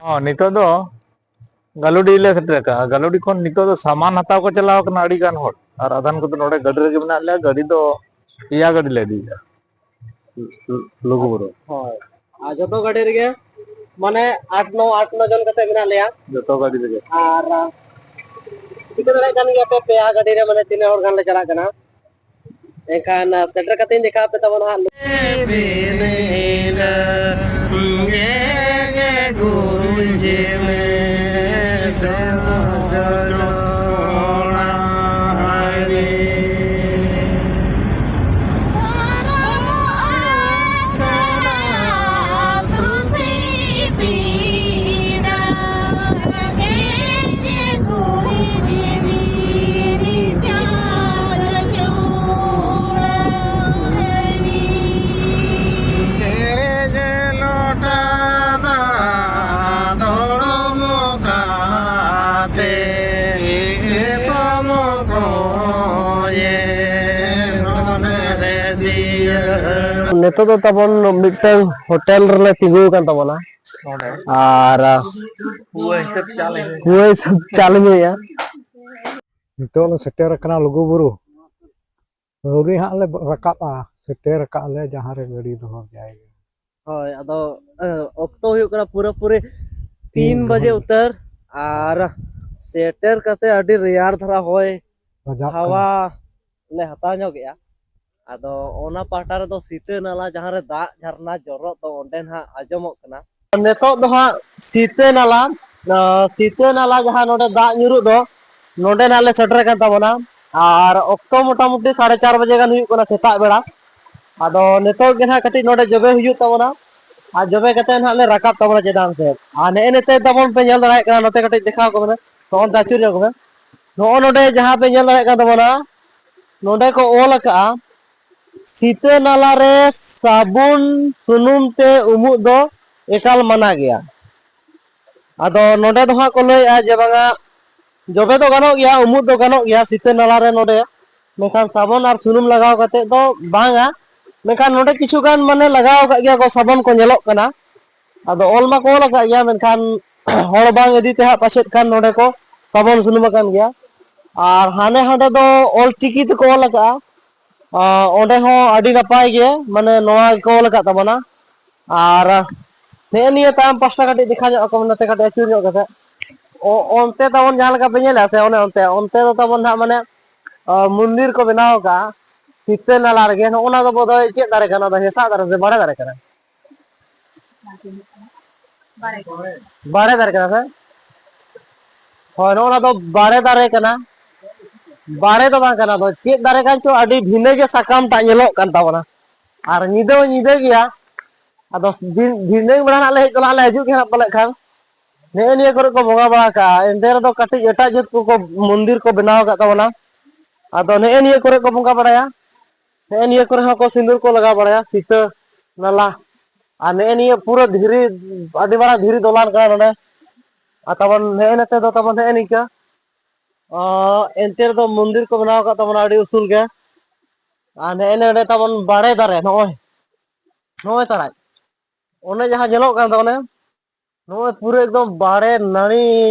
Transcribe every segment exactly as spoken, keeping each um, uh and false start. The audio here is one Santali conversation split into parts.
ᱦᱚᱸ, ᱱᱤᱛᱚᱜ ᱫᱚ ᱜᱟᱞᱩᱰᱤ ᱞᱮ ᱥᱮᱴᱮᱨ ᱟᱠᱟᱜᱼᱟ᱾ ᱜᱟᱞᱩᱰᱤ ᱠᱷᱚᱱ ᱱᱤᱛᱚᱜ ᱫᱚ ᱥᱟᱢᱟᱱ ᱦᱟᱛᱟᱣ ᱠᱚ ᱪᱟᱞᱟᱣ ᱟᱠᱟᱱᱟ ᱟᱹᱰᱤ ᱜᱟᱱ ᱦᱚᱲ, ᱟᱨ ᱟᱫᱷᱟᱱ ᱠᱚᱫᱚ ᱱᱚᱰᱮ ᱜᱟᱹᱰᱤ ᱨᱮᱜᱮ ᱢᱮᱱᱟᱜ ᱞᱮᱭᱟ᱾ ᱜᱟᱹᱰᱤ ᱫᱚ ᱯᱮᱭᱟ ᱜᱟᱹᱰᱤ ᱞᱮ ᱤᱫᱤᱭᱮᱫᱟ, ᱞᱩ-, ᱞᱩ-, ᱞᱩᱜᱩᱵᱩᱨᱩ᱾ ᱦᱳᱭ, ᱟᱨ ᱡᱚᱛᱚ ᱜᱟᱹᱰᱤ ᱨᱮᱜᱮ ᱢᱟᱱᱮ ᱟᱴ ᱱᱚ, ᱟᱴ ᱱᱚ ᱡᱚᱱ ᱠᱟᱛᱮ ᱢᱮᱱᱟᱜ ᱞᱮᱭᱟ᱾ ᱡᱚᱛᱚ ᱜᱟᱹᱰᱤ ᱨᱮᱜᱮ᱾ ᱟᱨ, ᱟᱸ, ᱴᱷᱤᱠᱟᱹ ᱫᱟᱲᱮᱭᱟᱜ ᱠᱟᱱ ᱜᱮᱭᱟ ᱯᱮ, ᱯᱮᱭᱟ ᱜᱟᱹᱰᱤ ᱨᱮ ᱢᱟᱱᱮ ᱛᱤᱱᱟᱹᱜ ᱦᱚᱲ ᱜᱟᱱ ᱞᱮ ᱪᱟᱞᱟᱜ ᱠᱟᱱᱟ᱾ ᱮᱱᱠᱷᱟᱱ, ᱟᱸ, ᱥᱮᱴᱮᱨ ᱠᱟᱛᱮᱧ ᱫᱮᱠᱷᱟᱣ ᱟᱯᱮ ᱛᱟᱵᱚᱱᱟ ᱦᱟᱸᱜ᱾ ᱱᱤᱛᱚᱜ ᱫᱚ ᱛᱟᱵᱚᱱ ᱢᱤᱫᱴᱟᱝ ᱦᱳᱴᱮᱞ ᱨᱮᱞᱮ ᱛᱤᱸᱜᱩ ᱟᱠᱟᱱ ᱛᱟᱵᱚᱱᱟ᱾ ᱱᱚᱰᱮ ᱟᱨ ᱯᱩᱣᱟᱹ ᱦᱤᱥᱟᱹᱵ ᱪᱟ ᱞᱮ ᱧᱩᱭᱟ᱾ ᱯᱩᱣᱟᱹ ᱦᱤᱥᱟᱹᱵ ᱪᱟ ᱞᱮ ᱧᱩᱭᱟ᱾ ᱱᱤᱛᱚᱜ ᱞᱮ ᱥᱮᱴᱮᱨ ᱟᱠᱟᱱᱟ ᱞᱩᱜᱩᱵᱩᱨᱩ᱾ ᱟᱹᱣᱨᱤ ᱦᱟᱸᱜ ᱞᱮ ᱨᱟᱠᱟᱵᱼᱟ, ᱥᱮᱴᱮᱨ ᱟᱠᱟᱫ ᱞᱮ ᱡᱟᱦᱟᱸ ᱨᱮ ᱜᱟᱹᱰᱤ ᱫᱚᱦᱚ ᱡᱟᱭᱜᱟ᱾ ᱦᱳᱭ, ᱟᱫᱚ, ᱮ, ᱚᱠᱛᱚ ᱦᱩᱭᱩᱜ ᱠᱟᱱᱟ ᱯᱩᱨᱟᱹᱯᱩᱨᱤ ᱛᱤᱱ ᱛᱤᱱ ᱵᱟᱡᱮ ᱵᱟᱡᱮ᱾ ᱩᱛᱟᱹᱨ, ᱟᱨ ᱥᱮᱴᱮᱨ ᱠᱟᱛᱮ ᱟᱹᱰᱤ ᱨᱮᱭᱟᱲ ᱫᱷᱟᱨᱟ ᱦᱚᱭ ᱵᱟᱡᱟᱜ ᱠᱟᱱᱟ᱾ ᱦᱟᱣᱟ ᱞᱮ ᱦᱟᱛᱟᱣ ᱧᱚᱜᱮᱜᱼᱟ᱾ ᱟᱫᱚ ᱚᱱᱟ ᱯᱟᱦᱴᱟ ᱨᱮᱫᱚ ᱥᱤᱛᱟᱹ ᱱᱟᱞᱟ, ᱡᱟᱦᱟᱸ ᱨᱮ ᱫᱟᱜ ᱡᱷᱟᱨᱱᱟ ᱡᱚᱨᱚᱜ ᱫᱚ, ᱚᱸᱰᱮ ᱱᱟᱦᱟᱜ ᱟᱸᱡᱚᱢᱚᱜ ᱠᱟᱱᱟ᱾ ᱱᱤᱛᱚᱜ ᱫᱚ ᱦᱟᱸᱜ ᱥᱤᱛᱟᱹ ᱱᱟᱞᱟ, ᱟᱸ, ᱥᱤᱛᱟᱹ ᱱᱟᱞᱟ ᱡᱟᱦᱟᱸ ᱱᱚᱰᱮ ᱫᱟᱜ ᱧᱩᱨᱩᱜ ᱫᱚ, ᱱᱚᱰᱮ ᱱᱟᱦᱟᱜ ᱞᱮ ᱥᱮᱴᱮᱨ ᱟᱠᱟᱱ ᱛᱟᱵᱚᱱᱟ᱾ ᱟᱨ ᱚᱠᱛᱚ ᱢᱚᱴᱟᱢᱩᱴᱤ ᱥᱟᱲᱮ ᱪᱟᱨ ᱵᱟᱡᱮ ᱜᱟᱱ ᱦᱩᱭᱩᱜ ᱠᱟᱱᱟ ᱥᱮᱛᱟᱜ ᱵᱮᱲᱟ᱾ ᱟᱫᱚ ᱱᱤᱛᱚᱜ ᱜᱮ ᱱᱟᱦᱟᱜ ᱠᱟᱹᱴᱤᱡ ᱱᱚᱰᱮ ᱡᱚᱵᱮ ᱦᱩᱭᱩᱜ ᱛᱟᱵᱚᱱᱟ, ᱟᱨ ᱡᱚᱵᱮ ᱠᱟᱛᱮ ᱱᱟᱦᱟᱜ ᱞᱮ ᱨᱟᱠᱟᱵ ᱛᱟᱵᱚᱱᱟ ᱪᱮᱛᱟᱱ ᱥᱮᱫ᱾ ᱟᱨ ᱱᱮᱜᱼᱮ ᱱᱤᱛᱚᱜ ᱛᱟᱵᱚᱱ ᱯᱮ ᱧᱮᱞ ᱫᱟᱲᱮᱭᱟᱜ ᱠᱟᱱᱟ, ᱱᱚᱛᱮ ᱠᱟᱹᱴᱤᱡ ᱫᱮᱠᱷᱟᱣ ᱠᱚ ᱢᱮ, ᱱᱚᱜᱼᱚ ᱱᱚᱰᱮ ᱟᱹᱪᱩᱨ ᱧᱚᱜ ᱠᱚ ᱢᱮ᱾ ᱱᱚᱜᱼᱚ ᱱᱚᱰᱮ ᱡᱟᱦᱟᱸ ᱯᱮ ᱧᱮᱞ ᱫᱟᱲᱮᱭᱟᱜ ᱠᱟᱱ ᱛᱟᱵᱚᱱᱟ, ᱱᱚᱰᱮ ᱠᱚ ᱚᱞ ᱟᱠᱟᱜᱼᱟ, ᱥᱤᱛᱟᱹ ᱱᱟᱞᱟ ᱨᱮ ᱥᱟᱵᱩᱱ ᱥᱩᱱᱩᱢ ᱛᱮ ᱩᱢᱩᱜ ᱫᱚ ᱮᱠᱟᱞ ᱢᱟᱱᱟ ᱜᱮᱭᱟ᱾ ᱟᱫᱚ ᱱᱚᱰᱮ ᱫᱚ ᱦᱟᱸᱜ ᱠᱚ ᱞᱟᱹᱭᱮᱜᱼᱟ ᱡᱮ ᱵᱟᱝᱟ, ᱡᱚᱵᱮ ᱫᱚ ᱜᱟᱱᱚᱜ ᱜᱮᱭᱟ, ᱩᱢᱩᱜ ᱫᱚ ᱜᱟᱱᱚᱜ ᱜᱮᱭᱟ ᱥᱤᱛᱟᱹ ᱱᱟᱞᱟ ᱨᱮ ᱱᱚᱰᱮ, ᱢᱮᱱᱠᱷᱟᱱ ᱥᱟᱵᱚᱱ ᱟᱨ ᱥᱩᱱᱩᱢ ᱞᱟᱜᱟᱣ ᱠᱟᱛᱮ ᱫᱚ ᱵᱟᱝᱟ᱾ ᱢᱮᱱᱠᱷᱟᱱ ᱱᱚᱰᱮ ᱠᱤᱪᱷᱩ ᱜᱟᱱ ᱢᱟᱱᱮ ᱞᱟᱜᱟᱣ ᱟᱠᱟᱫ ᱜᱮᱭᱟ ᱠᱚ, ᱥᱟᱵᱚᱱ ᱠᱚ ᱧᱮᱞᱚᱜ ᱠᱟᱱᱟ᱾ ᱟᱫᱚ ᱚᱞ ᱢᱟᱠᱚ ᱚᱞ ᱟᱠᱟᱫ ᱜᱮᱭᱟ, ᱢᱮᱱᱠᱷᱟᱱ ᱦᱚᱲ ᱵᱟᱝ ᱤᱫᱤ ᱛᱮ ᱦᱟᱸᱜ ᱯᱟᱪᱮᱫ ᱠᱷᱟᱱ ᱱᱚᱰᱮ ᱠᱚ ᱥᱟᱵᱚᱱ ᱥᱩᱱᱩᱢ ᱟᱠᱟᱱ ᱜᱮᱭᱟ᱾ ᱟᱨ ᱦᱟᱱᱮ ᱦᱟᱸᱰᱮ ᱫᱚ ᱚᱞ ᱪᱤᱠᱤ ᱛᱮᱠᱚ ᱚᱞ ᱟᱠᱟᱫᱼᱟ᱾ ᱟᱸ, ᱚᱸᱰᱮ ᱦᱚᱸ ᱟᱹᱰᱤ ᱱᱟᱯᱟᱭ ᱜᱮ, ᱢᱟᱱᱮ ᱱᱚᱣᱟ ᱜᱮᱠᱚ ᱚᱞ ᱟᱠᱟᱫ ᱛᱟᱵᱚᱱᱟ᱾ ᱟᱨ ᱱᱮᱜᱼᱮ ᱱᱤᱭᱟᱹ ᱛᱟᱭᱚᱢ ᱯᱟᱥᱴᱟ ᱠᱟᱹᱴᱤᱡ ᱫᱮᱠᱷᱟ ᱧᱚᱜ ᱟᱠᱚ, ᱱᱚᱛᱮ ᱠᱟᱹᱴᱤᱡ ᱟᱹᱪᱩᱨ ᱧᱚᱜ ᱠᱟᱛᱮ᱾ ᱚ-, ᱚᱱᱛᱮ ᱛᱟᱵᱚᱱ ᱡᱟᱦᱟᱸ ᱞᱮᱠᱟ ᱯᱮ ᱧᱮᱞᱮᱫᱼᱟ ᱥᱮ, ᱚᱱᱮ ᱚᱱᱛᱮ, ᱚᱱᱛᱮ ᱫᱚ ᱛᱟᱵᱚᱱ ᱱᱟᱦᱟᱜ ᱢᱟᱱᱮ, ᱟᱸ, ᱢᱚᱱᱫᱤᱨ ᱠᱚ ᱵᱮᱱᱟᱣ ᱟᱠᱟᱫᱼᱟ ᱥᱤᱛᱟᱹ ᱱᱟᱞᱟ ᱨᱮᱜᱮ᱾ ᱱᱚᱜᱼᱚ ᱱᱟ ᱫᱚ ᱵᱚᱫᱷᱚᱭ ᱪᱮᱫ ᱫᱟᱨᱮ ᱠᱟᱱᱟ? ᱚᱱᱟ ᱫᱚ ᱦᱮᱸᱥᱟᱜ ᱫᱟᱨᱮ ᱥᱮ ᱵᱟᱲᱮ ᱫᱟᱨᱮ ᱠᱟᱱᱟ? ᱵᱟᱲᱮ ᱫᱟᱨᱮ ᱠᱟᱱᱟ ᱥᱮ? ᱦᱳᱭ, ᱱᱚᱜᱼᱚ ᱱᱟ ᱫᱚ ᱵᱟᱲᱮ ᱫᱟᱨᱮ ᱠᱟᱱᱟ᱾ ᱵᱟᱲᱮ ᱫᱚ ᱵᱟᱝ ᱠᱟᱱᱟ, ᱫᱚ ᱪᱮᱫ ᱫᱟᱨᱮ ᱠᱟᱱ ᱪᱚ, ᱟᱹᱰᱤ ᱵᱷᱤᱱᱟᱹ ᱜᱮ ᱥᱟᱠᱟᱢ ᱴᱟᱜ ᱧᱮᱞᱚᱜ ᱠᱟᱱ ᱛᱟᱵᱚᱱᱟ᱾ ᱟᱨ ᱧᱤᱫᱟᱹ ᱦᱚᱸ ᱧᱤᱫᱟᱹ ᱜᱮᱭᱟ᱾ ᱟᱫᱚ ᱫᱤᱱ, ᱫᱷᱤᱱᱟᱹᱝ ᱵᱮᱲᱟ ᱦᱟᱸᱜ ᱞᱮ ᱦᱮᱡ ᱫᱚ ᱦᱟᱸᱜ ᱞᱮ ᱦᱤᱡᱩᱜ ᱜᱮ ᱦᱟᱸᱜ ᱯᱟᱞᱮᱫ ᱠᱷᱟᱱ᱾ ᱱᱮᱜᱼᱮ ᱱᱤᱭᱟᱹ ᱠᱚᱨᱮ ᱠᱚ ᱵᱚᱸᱜᱟ ᱵᱟᱲᱟ ᱠᱟᱜᱼᱟ, ᱮᱱᱛᱮ ᱨᱮᱫᱚ ᱠᱟᱹᱴᱤᱡ ᱮᱴᱟᱜ ᱡᱟᱹᱛ ᱠᱚᱠᱚ ᱢᱚᱱᱫᱤᱨ ᱠᱚ ᱵᱮᱱᱟᱣ ᱟᱠᱟᱫ ᱛᱟᱵᱚᱱᱟ᱾ ᱟᱫᱚ ᱱᱮᱜᱼᱮ ᱱᱤᱭᱟᱹ ᱠᱚᱨᱮ ᱠᱚ ᱵᱚᱸᱜᱟ ᱵᱟᱲᱟᱭᱟ, ᱱᱮᱜᱼᱮ ᱱᱤᱭᱟᱹ ᱠᱚᱨᱮ ᱦᱚᱸᱠᱚ ᱥᱤᱸᱫᱩᱨ ᱠᱚ ᱞᱟᱜᱟᱣ ᱵᱟᱲᱟᱭᱟ, ᱥᱤᱛᱟᱹ ᱱᱟᱞᱟ᱾ ᱟᱨ ᱱᱮᱜᱼᱮ ᱱᱤᱭᱟᱹ ᱯᱩᱨᱟᱹ ᱫᱷᱤᱨᱤ, ᱟᱹᱰᱤ ᱢᱟᱨᱟᱝ ᱫᱷᱤᱨᱤ ᱫᱚᱞᱟᱱ ᱠᱟᱱᱟ ᱱᱚᱰᱮ᱾ ᱟᱨ ᱛᱟᱵᱚᱱ ᱱᱮᱜᱼᱮ ᱱᱚᱛᱮ ᱫᱚ ᱛᱟᱵᱚᱱ ᱱᱮᱜᱼᱮ ᱱᱤᱝᱠᱟᱹ, ᱟᱸ, ᱮᱱᱛᱮ ᱨᱮᱫᱚ ᱢᱚᱱᱫᱤᱨ ᱠᱚ ᱵᱮᱱᱟᱣ ᱟᱠᱟᱫ ᱛᱟᱵᱚᱱᱟ ᱟᱹᱰᱤ ᱩᱥᱩᱞ ᱜᱮ᱾ ᱟᱨ ᱱᱮᱜᱼᱮ ᱱᱚᱰᱮ ᱛᱟᱵᱚᱱ ᱵᱟᱲᱮ ᱫᱟᱨᱮ, ᱱᱚᱜᱼᱚᱭ, ᱱᱚᱜᱼᱚᱭ ᱛᱟᱨᱟᱭ, ᱚᱱᱮ ᱡᱟᱦᱟᱸ ᱧᱮᱞᱚᱜ ᱠᱟᱱ ᱛᱟᱵᱚᱱᱟ, ᱱᱚᱜᱼᱚᱭ ᱯᱩᱨᱟᱹ ᱮᱠᱫᱚᱢ ᱵᱟᱲᱮ ᱱᱟᱹᱲᱤ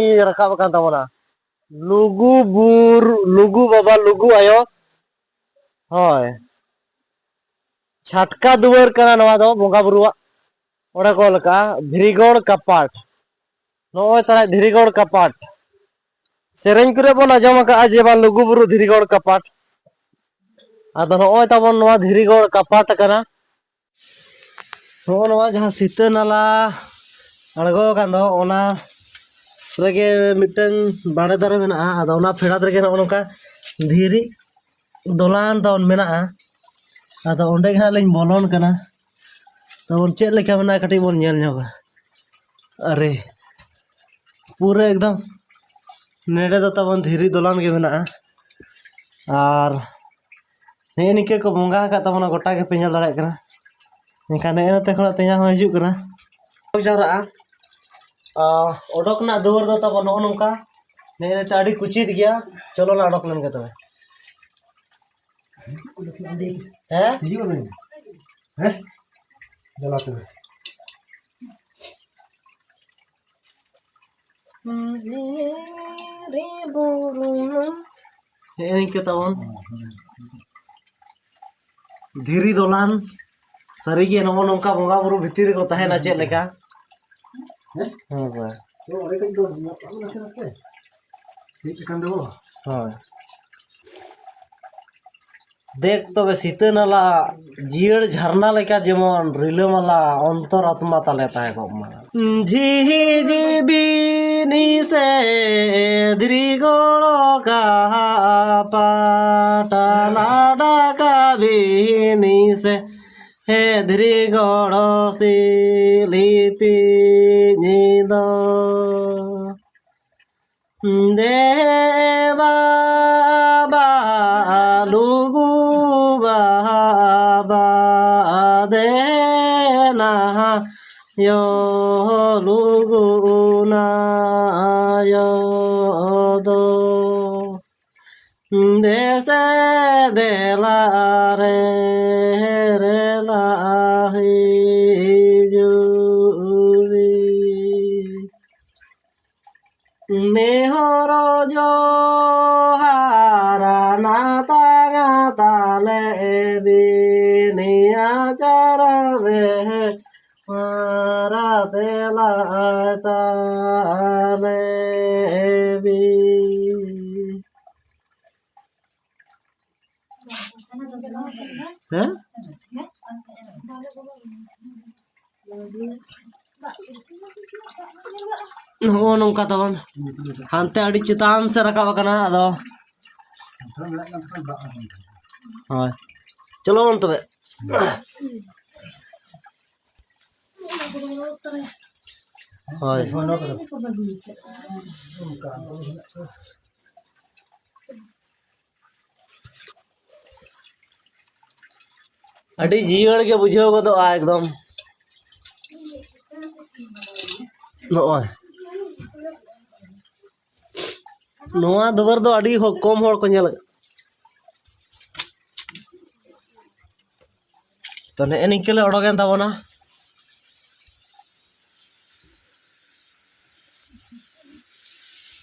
ᱨᱟᱠᱟᱵ ᱟᱠᱟᱱ ᱛᱟᱵᱚᱱᱟ᱾ ᱞᱩᱜᱩ ᱵᱩᱨᱩ, ᱞᱩᱜᱩ ᱵᱟᱵᱟ, ᱞᱩᱜᱩ ᱟᱭᱳ᱾ ᱦᱳᱭ, ᱪᱷᱟᱴᱠᱟ ᱫᱩᱣᱟᱹᱨ ᱠᱟᱱᱟ ᱱᱚᱣᱟ ᱫᱚ ᱵᱚᱸᱜᱟ ᱵᱩᱨᱩᱣᱟᱜ᱾ ᱚᱸᱰᱮ ᱠᱚ ᱚᱞ ᱠᱟᱜᱼᱟ ᱫᱷᱤᱨᱤᱜᱚᱲ ᱠᱟᱯᱟᱴ᱾ ᱱᱚᱜᱼᱚᱭ ᱛᱟᱦᱮᱸ ᱫᱷᱤᱨᱤᱜᱚᱲ ᱠᱟᱯᱟᱴ᱾ ᱥᱮᱨᱮᱧ ᱠᱚᱨᱮ ᱵᱚᱱ ᱟᱸᱡᱚᱢ ᱟᱠᱟᱜᱼᱟ ᱡᱮ ᱵᱟᱝ ᱞᱩᱜᱩ ᱵᱩᱨᱩ ᱫᱷᱤᱨᱤᱜᱚᱲ ᱠᱟᱯᱟᱴ᱾ ᱟᱫᱚ ᱱᱚᱜᱼᱚᱭ ᱛᱟᱵᱚᱱ ᱱᱚᱣᱟ ᱫᱷᱤᱨᱤᱜᱚᱲ ᱠᱟᱯᱟᱴ ᱠᱟᱱᱟ᱾ ᱱᱚᱜᱼᱚ ᱱᱚᱣᱟ ᱡᱟᱦᱟᱸ ᱥᱤᱛᱟᱹ ᱱᱟᱞᱟ ᱟᱬᱜᱚ ᱟᱠᱟᱱ ᱫᱚ, ᱚᱱᱟ ᱨᱮᱜᱮ ᱢᱤᱫᱴᱟᱝ ᱵᱟᱲᱮ ᱫᱟᱨᱮ ᱢᱮᱱᱟᱜᱼᱟ᱾ ᱟᱫᱚ ᱚᱱᱟ ᱯᱷᱮᱰᱟᱛ ᱨᱮᱜᱮ ᱱᱚᱜᱼᱚ ᱱᱚᱝᱠᱟ ᱫᱷᱤᱨᱤ ᱫᱚᱞᱟᱱ ᱛᱟᱵᱚᱱ ᱢᱮᱱᱟᱜᱼᱟ᱾ ᱟᱫᱚ ᱚᱸᱰᱮ ᱜᱮ ᱦᱟᱸᱜ ᱞᱤᱧ ᱵᱚᱞᱚᱱ ᱠᱟᱱᱟ᱾ ᱛᱟᱵᱚᱱ ᱪᱮᱫ ᱞᱮᱠᱟ ᱢᱮᱱᱟᱜᱼᱟ, ᱠᱟᱹᱴᱤᱡ ᱵᱚᱱ ᱧᱮᱞ ᱧᱚᱜᱟ᱾ ᱟᱨᱮ, ᱯᱩᱨᱟᱹ ᱮᱠᱫᱚᱢ ᱱᱚᱰᱮ ᱫᱚ ᱛᱟᱵᱚᱱ ᱫᱷᱤᱨᱤ ᱫᱚᱞᱟᱱ ᱜᱮ ᱢᱮᱱᱟᱜᱼᱟ᱾ ᱟᱨ ᱱᱮᱜᱼᱮ ᱱᱤᱝᱠᱟᱹ ᱠᱚ ᱵᱚᱸᱜᱟ ᱟᱠᱟᱫ ᱛᱟᱵᱚᱱᱟ, ᱜᱚᱴᱟ ᱜᱮᱯᱮ ᱧᱮᱞ ᱫᱟᱲᱮᱭᱟᱜ ᱠᱟᱱᱟ᱾ ᱮᱱᱠᱷᱟᱱ ᱱᱮᱜᱼᱮ ᱱᱚᱛᱮ ᱠᱷᱚᱱᱟᱜ ᱛᱮᱧᱟᱝ ᱦᱚᱸ ᱦᱤᱡᱩᱜ ᱠᱟᱱᱟ᱾ ᱡᱟᱣᱨᱟᱜᱼᱟ᱾ ᱟᱨ ᱚᱰᱚᱠ ᱨᱮᱱᱟᱜ ᱫᱩᱣᱟᱹᱨ ᱫᱚ ᱛᱟᱵᱚᱱ ᱱᱚᱜᱼᱚ ᱱᱚᱝᱠᱟ᱾ ᱱᱮᱜᱼᱮ ᱱᱚᱛᱮ ᱟᱹᱰᱤ ᱠᱩᱪᱤᱛ ᱜᱮᱭᱟ᱾ ᱪᱚᱞᱚ ᱞᱟᱝ ᱚᱰᱚᱠ ᱞᱮᱱ ᱜᱮ ᱛᱚᱵᱮ᱾ ᱦᱮᱸ? ᱦᱤᱡᱩᱜ ᱟᱵᱮᱱ᱾ ᱦᱮᱸ? ᱪᱟᱞᱟᱣ ᱛᱚᱵᱮ᱾ ᱫᱷᱤᱨᱤ ᱵᱩᱨᱩ᱾ ᱦᱮᱸ, ᱤᱱᱠᱟᱹ ᱛᱟᱵᱚᱱ᱾ ᱫᱷᱤᱨᱤ ᱫᱚᱞᱟᱱ᱾ ᱥᱟᱹᱨᱤᱜᱮ ᱱᱚᱜᱼᱚ ᱱᱚᱝᱠᱟ ᱵᱚᱸᱜᱟ ᱵᱩᱨᱩ ᱵᱷᱤᱛᱤᱨ ᱨᱮᱠᱚ ᱛᱟᱦᱮᱱᱟ ᱪᱮᱫ ᱞᱮᱠᱟ? ᱦᱮᱸ ᱥᱮ? ᱦᱳᱭ᱾ ᱫᱮᱠ ᱛᱚᱵᱮ ᱥᱤᱛᱟᱹ ᱱᱟᱞᱟ, ᱡᱤᱭᱟᱹᱲ ᱡᱷᱟᱨᱱᱟ ᱞᱮᱠᱟ ᱡᱮᱢᱚᱱ ᱨᱤᱞᱟᱹᱢᱟᱞᱟ ᱚᱱᱛᱚᱨ ᱟᱛᱢᱟ ᱛᱟᱞᱮ ᱛᱟᱦᱮᱸ ᱠᱚᱜ ᱢᱟ᱾ ᱡᱷᱤ ᱡᱤᱵᱤ ᱱᱤ ᱥᱮ ᱫᱷᱤᱨᱤ ᱜᱚᱲᱚ ᱠᱟᱦᱟ ᱯᱟᱴᱟ ᱞᱟᱰᱟ ᱠᱟᱵᱤᱱᱤ ᱥᱮ ᱦᱮ ᱫᱷᱤᱨᱤ ᱜᱚᱲᱚ ᱥᱤᱞᱤᱯᱤ ᱧᱤᱫᱚ᱾ ᱫᱮ ᱵᱟᱵᱟ ᱞᱩᱜᱩ ᱵᱟᱵᱟ ᱫᱮ ᱱᱟᱦᱟ ᱭᱚ ᱞᱩᱜᱩ ᱱᱟᱭᱚ ᱫᱚ᱾ ᱫᱮᱥᱮ ᱫᱮᱞᱟ ᱨᱮ ᱨᱮᱞᱟ ᱦᱤᱡᱩᱜ ᱵᱤᱱ᱾ ᱱᱮᱦᱚᱨ ᱡᱚᱦᱟᱨ ᱱᱟᱛᱟ ᱜᱟᱛᱟ ᱞᱮ ᱵᱤᱱᱤᱭᱟ ᱪᱟᱨᱟ ᱵᱮᱦᱮ ᱢᱟᱨᱟ ᱛᱮᱞᱟ ᱛᱟᱞᱮ ᱵᱤ᱾ ᱦᱮᱸ? ᱱᱚᱜᱼᱚ ᱱᱚᱝᱠᱟ ᱛᱟᱵᱚᱱ ᱦᱟᱱᱛᱮ ᱟᱹᱰᱤ ᱪᱮᱛᱟᱱ ᱥᱮᱫ ᱨᱟᱠᱟᱵ ᱟᱠᱟᱱᱟ᱾ ᱟᱫᱚ ᱦᱳᱭ, ᱪᱚᱞᱚ ᱵᱚᱱ ᱛᱚᱵᱮ᱾ ᱦᱳᱭ᱾ ᱟᱹᱰᱤ ᱡᱤᱭᱟᱹᱲ ᱜᱮ ᱵᱩᱡᱷᱟᱹᱣ ᱜᱚᱫᱚᱜᱼᱟ ᱮᱠᱫᱚᱢ᱾ ᱱᱚᱜᱼᱚᱭ ᱱᱚᱣᱟ ᱫᱩᱣᱟᱹᱨ ᱫᱚ ᱟᱹᱰᱤ ᱦᱚ-, ᱠᱚᱢ ᱦᱚᱲ ᱠᱚ ᱧᱮᱞ᱾ ᱛᱚ ᱱᱮᱜᱼᱮ ᱱᱤᱝᱠᱟᱹ ᱞᱮ ᱚᱰᱚᱠᱮᱱ ᱛᱟᱵᱚᱱᱟ᱾